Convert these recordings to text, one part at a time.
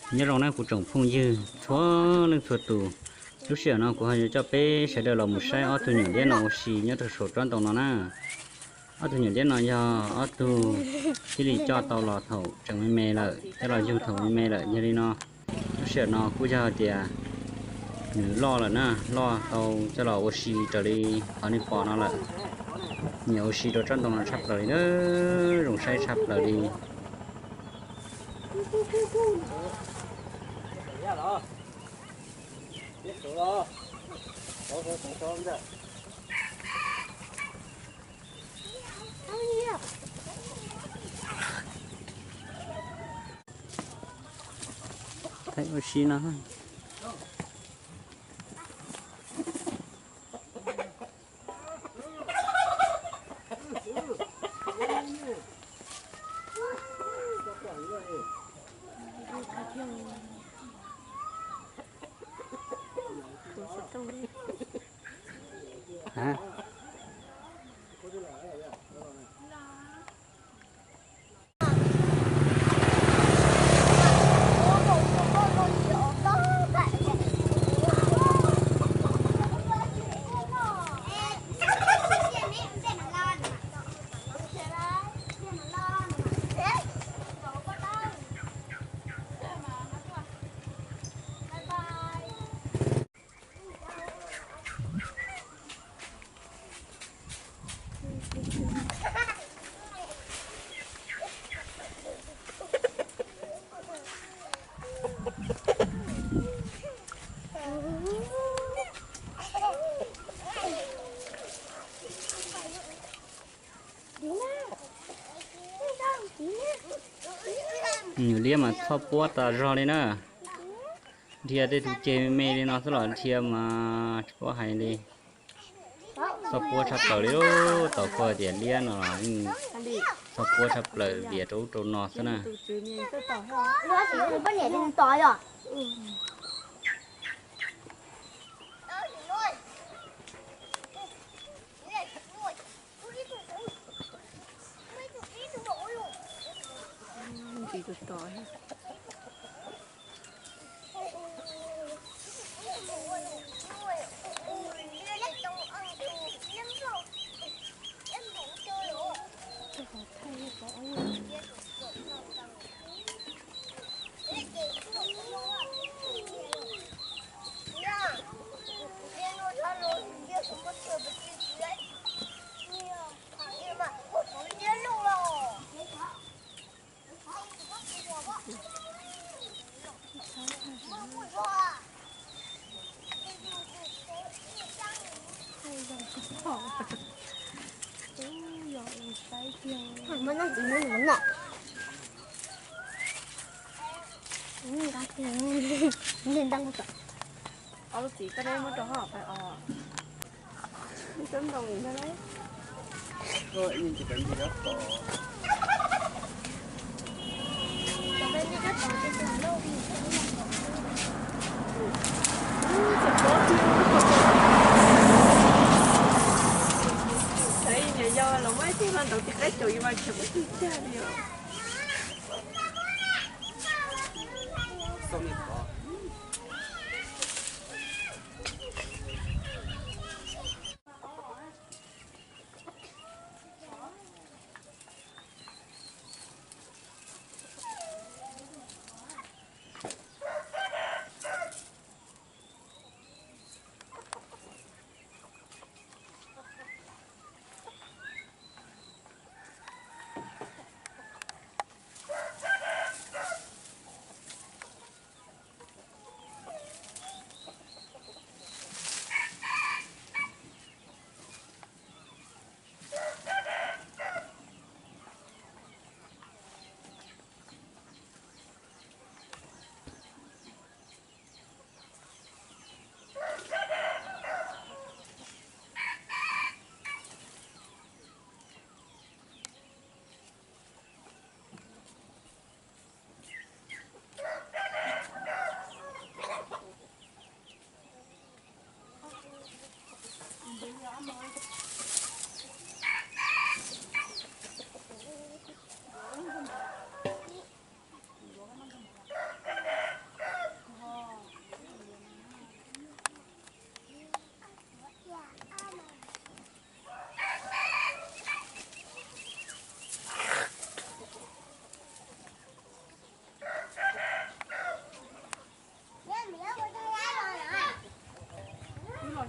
Nyob zoo na kuv tsoom phooj ywg txhua leej txhua tus, lub sij hawm no kuv ho yuav coj peb sawv daws los mus saib ob tug nyuam liab no ua si nyob rau saum tsob ntoo no na. Ob tug nyuam liab no yog ob tug thiaj li coj tau los thaum tseem me me lawm, coj los yug thaum me me lawm. Yog li no lub sij hawm no kuj yog tias nws loj lawm na, loj tau coj los ua si raws li qhov nej pom no lawm. Nyiam ua si rau tsob ntoo no tshaj plaws li na, zoo saib tshaj plaws li. Thaij ua si no. Nyuam liab mas txhob puab tas zog li na. Dhia tej tus ceg me me li no xwb los dhia mas tsis paub hais li. Txhob puab tshaj plaws li, tau kuv tias liab no los txhob puab tshaj plaws, vias rau ub rau no xwb na. Ob lub txiv koj neb muab rau hauv pais os. Ib tsob ntoo ntag lauj. Niam yog los muab ib tug hlo ntaus tim qab caum yuav mas tsis muaj tus cag li os.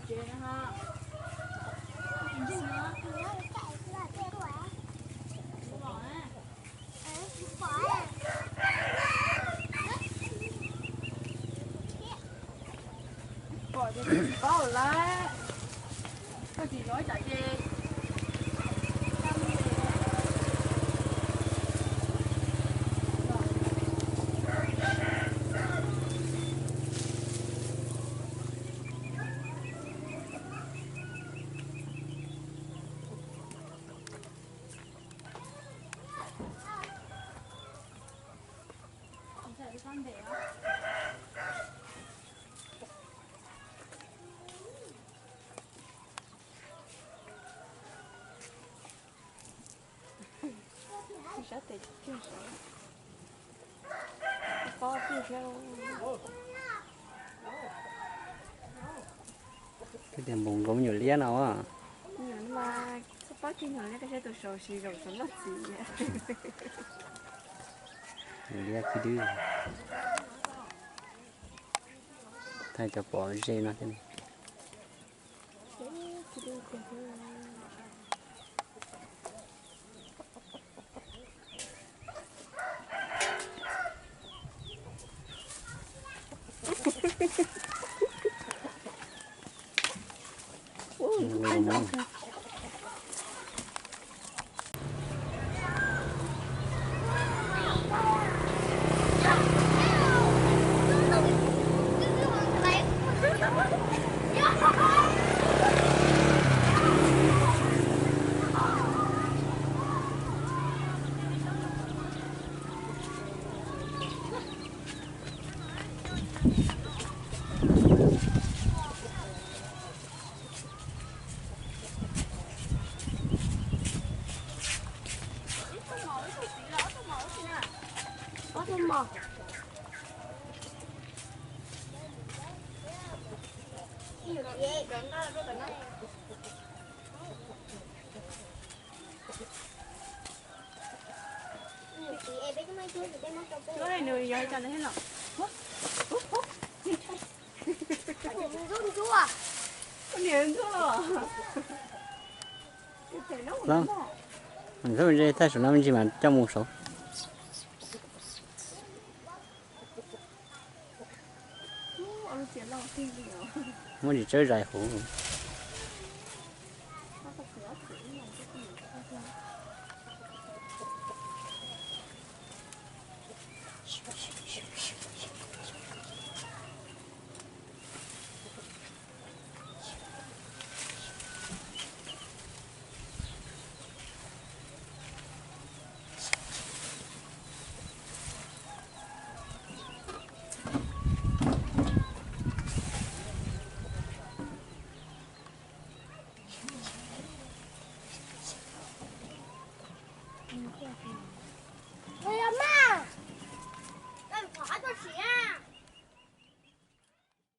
Pom ces tsis paub lawm, koj tsis zov tsam ces. Sab tes tsuag saud, pob tsuag saud. Koj tias npoo nkaus me nyuam liab no. Nyuam no mas txhob pab kiag nyuam liab, koj saib tus saud siv zaum saum loj txiv. Nyuam liab khib dwb. Thaij cov pom ze no thiab. Ntxuav ze thaij saum no me ntsis mas coj mus saud. Muab tsis tsawb zais huv.